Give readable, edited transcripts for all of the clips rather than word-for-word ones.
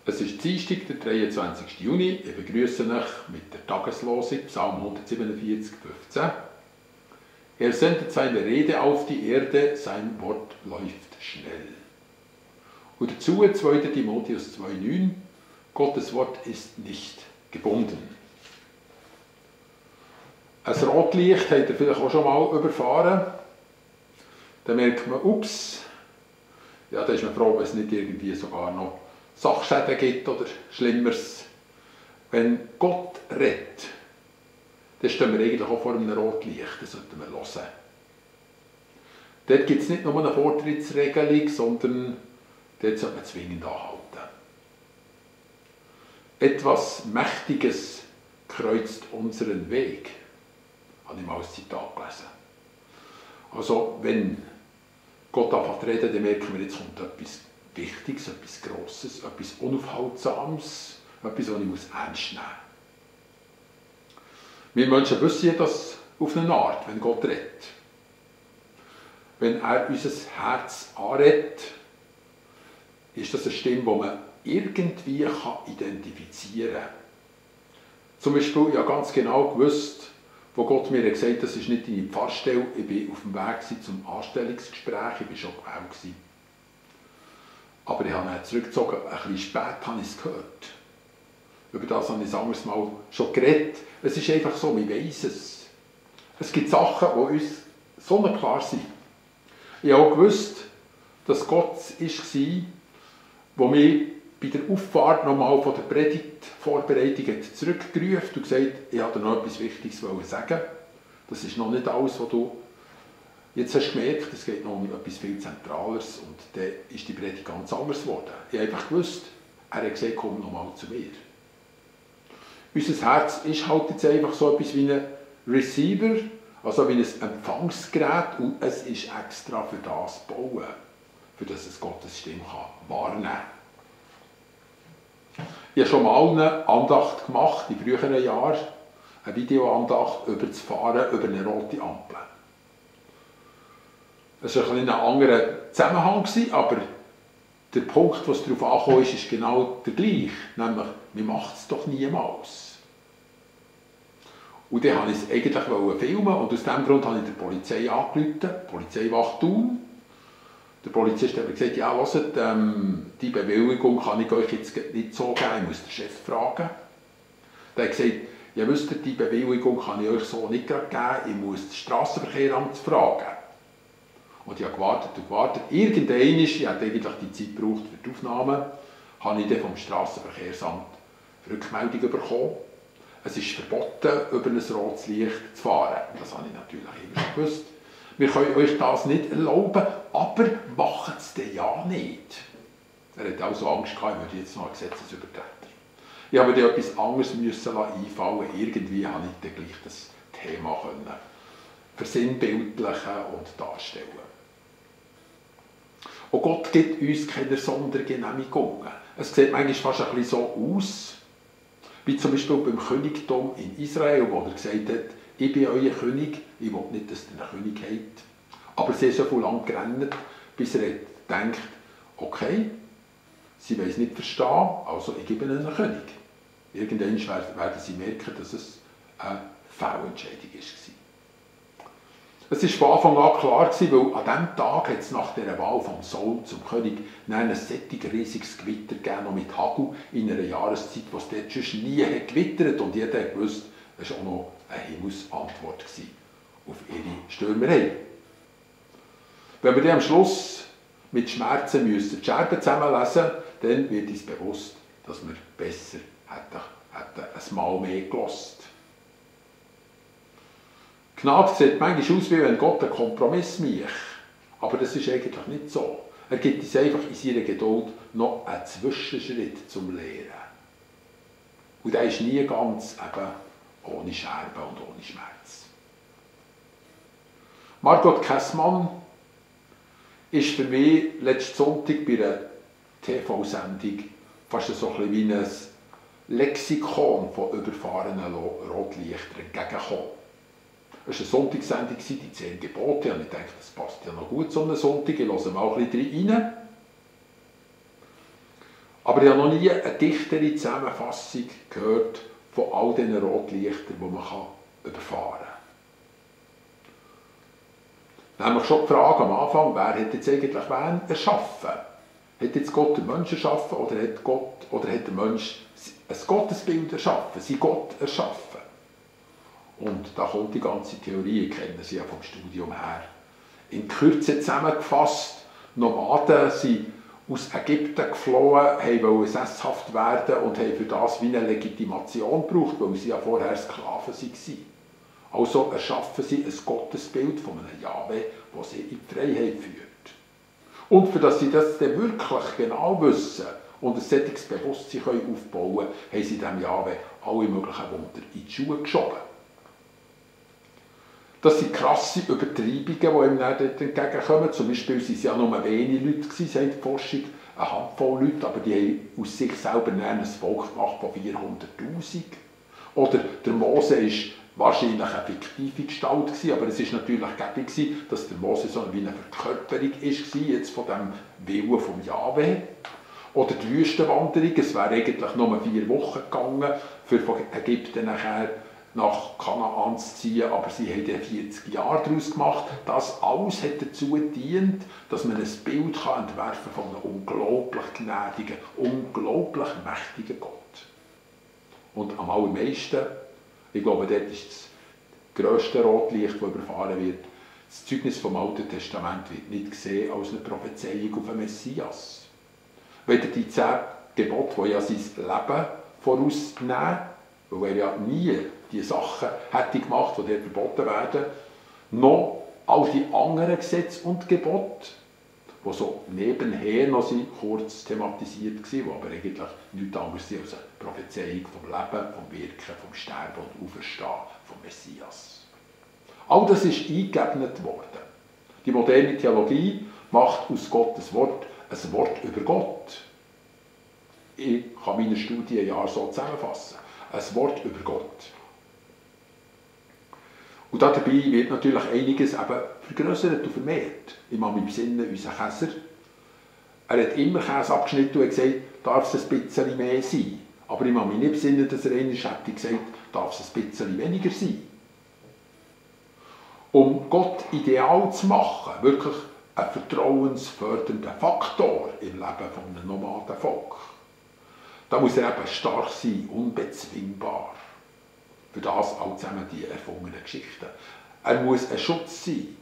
Es ist Dienstag, der 23. Juni. Ich begrüße euch mit der Tageslosung, Psalm 147, 15. Er sendet seine Rede auf die Erde, sein Wort läuft schnell. Und dazu 2. Timotheus 2,9. Gottes Wort ist nicht gebunden. Ein Rotlicht habt ihr vielleicht auch schon mal überfahren. Da merkt man, ups, ja, da ist man froh, wenn es nicht irgendwie sogar noch Sachschäden gibt oder Schlimmeres. Wenn Gott redet, dann stehen wir eigentlich auch vor einem Rotlicht, das sollten wir hören. Dort gibt es nicht nur eine Vortrittsregelung, sondern dort sollte man zwingend anhalten. Etwas Mächtiges kreuzt unseren Weg, habe ich mal als Zitat gelesen. Also, wenn Gott anfängt zu reden, dann merken wir, jetzt kommt etwas Wichtiges, etwas Grosses, etwas Unaufhaltsames, etwas, das ich ernst nehmen muss. Wir Menschen wissen das auf eine Art, wenn Gott redet. Wenn er unser Herz anredet, ist das eine Stimme, die man irgendwie identifizieren kann. Zum Beispiel, ich habe ganz genau gewusst, wo Gott mir gesagt hat, das ist nicht deine Pfarrstelle, ich bin auf dem Weg zum Anstellungsgespräch, ich war schon gewählt. Aber ich habe ihn zurückgezogen, ein bisschen spät habe ich es gehört. Über das habe ich ein anderes Mal schon geredet. Es ist einfach so, wir weiss es. Es gibt Sachen, die uns so klar sind. Ich habe auch gewusst, dass Gott es war, der mich bei der Auffahrt nochmal von der Predigtvorbereitung zurückgerufen und gesagt, ich wollte dir noch etwas Wichtiges sagen. Das ist noch nicht alles, was du jetzt hast gemerkt, es geht noch um etwas viel Zentraleres und dann ist die Predigt ganz anders geworden. Ich habe einfach gewusst, er hat gesagt, komm nochmal zu mir. Unser Herz ist halt jetzt einfach so etwas wie ein Receiver, also wie ein Empfangsgerät und es ist extra für das gebaut, für das es Gottes Stimme wahrnehmen kann. Ich habe schon mal eine Andacht gemacht, in früheren Jahren, eine Videoandacht über das Fahren über eine rote Ampel. Es war ein anderer Zusammenhang, aber der Punkt, was darauf angekommen ist genau der gleiche. Nämlich, man macht es doch niemals. Und dann wollte ich es eigentlich filmen und aus diesem Grund habe ich der Polizei angerufen, Polizeiwacht Thun. Der Polizist hat mir gesagt, ja, hört, die Bewilligung kann ich euch jetzt nicht so geben, ich muss den Chef fragen. Der hat gesagt, ja, wisst ihr, die Bewilligung kann ich euch so nicht geben, ich muss das Strassenverkehrsamt fragen. Und ich habe gewartet und gewartet. Irgendwann, ich hatte eigentlich die Zeit gebraucht für die Aufnahme, habe ich dann vom Strassenverkehrsamt Rückmeldung bekommen. Es ist verboten, über ein rotes Licht zu fahren. Das habe ich natürlich immer schon gewusst. Wir können euch das nicht erlauben, aber macht es denn ja nicht. Er hatte also Angst gehabt, ich würde jetzt noch ein Gesetzesübertreter. Ich habe mir etwas anderes einfallen. Irgendwie habe ich dann gleich das Thema versinnbildlichen und darstellen. Und Gott gibt uns keine Sondergenehmigungen. Es sieht manchmal fast ein bisschen so aus, wie zum Beispiel beim Königtum in Israel, wo er gesagt hat, ich bin euer König, ich will nicht, dass ihr einen König habt. Aber sie haben so viel lang gerannt, bis er denkt, okay, sie wollen es nicht verstehen, also ich gebe ihnen einen König. Irgendwann werden sie merken, dass es eine Fehlentscheidung war. Es war von Anfang an klar, weil an diesem Tag hat es nach der Wahl vom Saul zum König ein solches riesiges Gewitter gegeben, noch mit Hagel in einer Jahreszeit, wo es dort schon nie hat gewittert und jeder hat gewusst, das war auch noch eine Himmelsantwort auf ihre Stürmerei. Wenn wir dann am Schluss mit Schmerzen die Scherben zusammenlesen, dann wird uns bewusst, dass wir besser hätten ein Mal mehr gehört. Gnade sieht manchmal aus, wie wenn Gott einen Kompromiss macht. Aber das ist eigentlich nicht so. Er gibt uns einfach in seiner Geduld noch einen Zwischenschritt zum Lehren. Und der ist nie ganz eben ohne Scherben und ohne Schmerz. Margot Kessmann ist für mich letzten Sonntag bei einer TV-Sendung fast so ein bisschen wie ein Lexikon von überfahrenen Rotlichtern entgegengekommen. Es war eine Sonntagssendung, die 10 Gebote. Und ich dachte, das passt ja noch gut so einen Sonntag, ich höre mal ein bisschen rein. Aber ich habe noch nie eine dichtere Zusammenfassung gehört von all diesen Rotlichtern, die man überfahren kann. Nämlich schon die Frage am Anfang, wer hat jetzt eigentlich wen erschaffen? Hat jetzt Gott den Menschen erschaffen oder hat der Mensch ein Gottesbild erschaffen, sein Gott erschaffen? Und da kommt die ganze Theorie, kennen Sie ja vom Studium her. In Kürze zusammengefasst, Nomaden sind aus Ägypten geflohen, wollten sesshaft werden und haben für das wie eine Legitimation gebraucht, weil sie ja vorher Sklaven waren. Also erschaffen sie ein Gottesbild von einem Jahwe, das sie in die Freiheit führt. Und für dass sie das dann wirklich genau wissen und ein solches Bewusstsein aufbauen können, haben sie dem Jahwe alle möglichen Wunder in die Schuhe geschoben. Das sind krasse Übertreibungen, die ihm dann dort entgegenkommen. Zum Beispiel waren es ja nur wenige Leute, sagt die Forschung, eine Handvoll Leute, aber die haben aus sich selber ein Volk gemacht von 400'000. Oder der Mose war wahrscheinlich eine fiktive Gestalt, aber es war natürlich gäbig, dass der Mose so wie eine Verkörperung war, jetzt von dem Willen vom Jahwe. Oder die Wüstenwanderung, es wäre eigentlich nur 4 Wochen gegangen, für von Ägypten nachher nach Kanaan zu ziehen, aber sie haben 40 Jahre daraus gemacht. Das alles hat dazu gedient, dass man ein Bild entwerfen kann von einem unglaublich gnädigen, unglaublich mächtigen Gott. Und am allermeisten, ich glaube, dort ist das grösste Rotlicht, das überfahren wird, das Zeugnis vom Alten Testament wird nicht gesehen als eine Prophezeiung auf den Messias. Weder die 10 Gebote, die ja sein Leben vorausnehmen, weil er ja nie die Sachen hätte gemacht, die dort verboten werden, noch all die anderen Gesetze und Gebote, die so nebenher noch sind, kurz thematisiert waren, die aber eigentlich nichts anderes sind als eine Prophezeiung vom Leben, vom Wirken, vom Sterben und Auferstehen vom Messias. All das ist eingeebnet worden. Die moderne Theologie macht aus Gottes Wort ein Wort über Gott. Ich kann meine Studienjahre so zusammenfassen. Ein Wort über Gott. Und dabei wird natürlich einiges eben vergrößert und vermehrt. Ich mache mich besinnen, unser Käser. Er hat immer Käse abgeschnitten und gesagt, darf es ein bisschen mehr sein. Aber ich mache mich nicht besinnen, dass er einmal hätte gesagt, darf es ein bisschen weniger sein. Um Gott ideal zu machen, wirklich ein vertrauensfördernder Faktor im Leben eines Nomadenvolk. Da muss er eben stark sein, unbezwingbar. Für das all zusammen die erfundenen Geschichten. Er muss ein Schutz sein.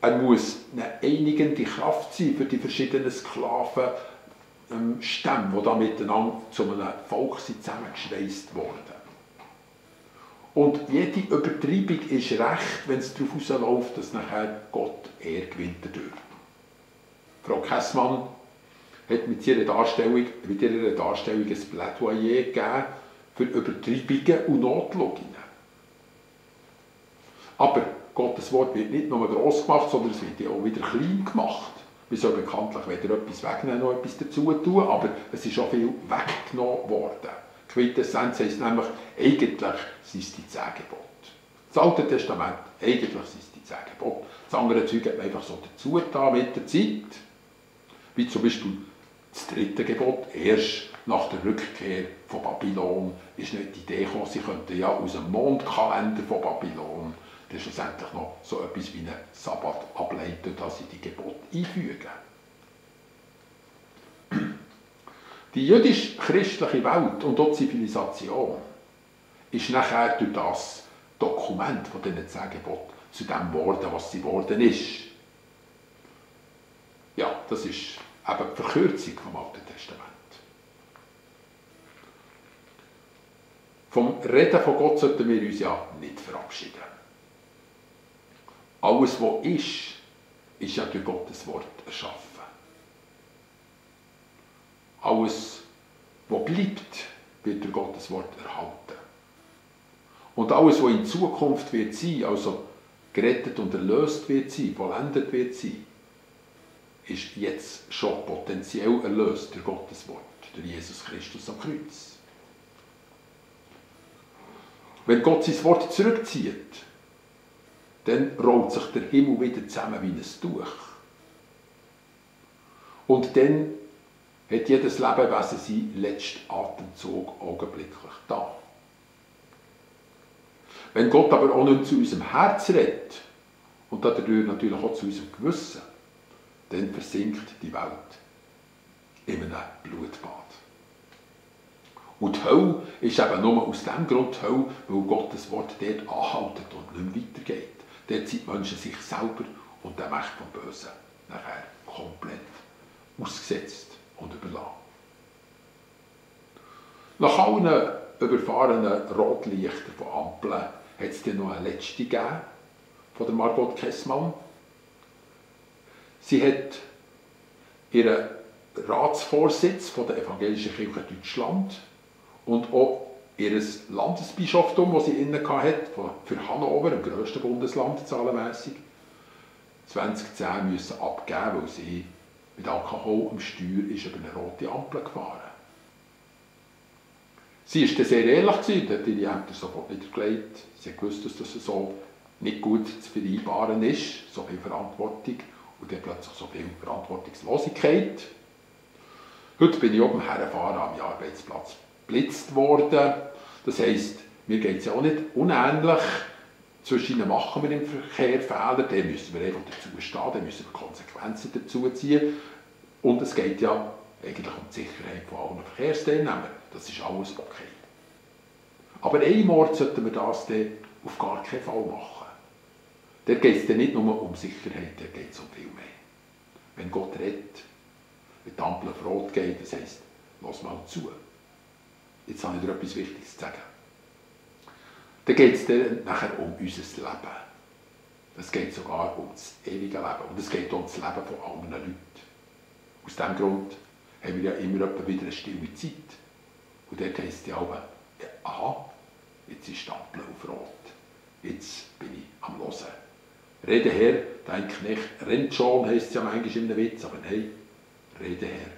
Er muss eine einigende Kraft sein für die verschiedenen Sklavenstämme, die da miteinander zu einem Volk zusammengeschweißt wurden. Und jede Übertreibung ist recht, wenn es darauf hinausläuft, dass nachher Gott Ehre gewinnt dadurch. Frau Kässmann hat mit ihrer Darstellung ein Plädoyer gegeben für Übertreibungen und Notlogien. Aber Gottes Wort wird nicht nur gross gemacht, sondern es wird ja auch wieder klein gemacht. Wir sollen bekanntlich weder etwas wegnehmen noch etwas dazu tun, aber es ist auch viel weggenommen worden. Quintessenz heisst nämlich, eigentlich sind es die 10 Gebote. Das Alte Testament, eigentlich sind es die 10 Gebote. Das andere Zeug hat man einfach so dazu getan mit der Zeit. Wie zum Beispiel das 3. Gebot, erst nach der Rückkehr von Babylon ist nicht die Idee gekommen, sie könnten ja aus dem Mondkalender von Babylon dann schlussendlich noch so etwas wie einen Sabbat ableiten, dass sie die Gebote einfügen. Die jüdisch-christliche Welt und auch die Zivilisation ist nachher durch das Dokument von diesen 10 Geboten zu dem geworden, was sie geworden ist. Ja, das ist eben die Verkürzung vom Alten Testament. Vom Reden von Gott sollten wir uns ja nicht verabschieden. Alles, was ist ja durch Gottes Wort erschaffen. Alles, was bleibt, wird durch Gottes Wort erhalten. Und alles, was in Zukunft wird sein, also gerettet und erlöst wird sein, vollendet wird sein, ist jetzt schon potenziell erlöst durch Gottes Wort, durch Jesus Christus am Kreuz. Wenn Gott sein Wort zurückzieht, dann rollt sich der Himmel wieder zusammen wie ein Tuch. Und dann hat jedes Lebewesen seinen letzten Atemzug augenblicklich da. Wenn Gott aber auch nicht zu unserem Herz redet und dadurch natürlich auch zu unserem Gewissen, dann versinkt die Welt in einem Blutbad. Und die Hölle ist eben nur aus dem Grund Hölle, weil Gottes Wort dort anhaltet und nicht mehr weitergeht. Dort sind die Menschen sich selber und der Macht vom Bösen nachher komplett ausgesetzt und überlassen. Nach allen überfahrenen Rotlichtern von Ampeln hat es dann noch eine letzte gegeben, von der Margot Kessmann. Sie hat ihren Ratsvorsitz von der Evangelischen Kirche Deutschland und auch ihr Landesbischoftum, das sie inne hatte, für Hannover, dem grössten Bundesland zahlenmässig, 2010 müssen abgeben, weil sie mit Alkohol am Steuer ist über eine rote Ampel gefahren. Sie war sehr ehrlich und hat ihre Ämter sofort niedergelegt. Sie hat gewusst, dass das so nicht gut zu vereinbaren ist, so viel Verantwortung und dann plötzlich so viel Verantwortungslosigkeit. Heute bin ich oben hergefahren, am Arbeitsplatz geblitzt worden. Das heisst, mir geht es ja auch nicht unähnlich. Zwischen machen wir im Verkehr Fehler, dann müssen wir einfach dazu stehen, dann müssen wir Konsequenzen dazu ziehen. Und es geht ja eigentlich um die Sicherheit von allen Verkehrsteilnehmern. Das ist alles okay. Aber einmal sollten wir das dann auf gar keinen Fall machen. Da geht es dann nicht nur um Sicherheit, da geht es um viel mehr. Wenn Gott redet, wenn die Ampel auf Rot geht, das heisst, lass mal zu. Jetzt habe ich dir etwas Wichtiges zu sagen. Dann geht es dann nachher um unser Leben. Es geht sogar um das ewige Leben. Und es geht um das Leben von anderen Leuten. Aus diesem Grund haben wir ja immer wieder eine stille Zeit. Und dort heisst es ja auch, aha, jetzt ist die Ampel auf Rot. Jetzt bin ich am Hören. Rede her, dein Knecht rennt schon, heisst es ja manchmal in einem Witz, aber nein, rede her,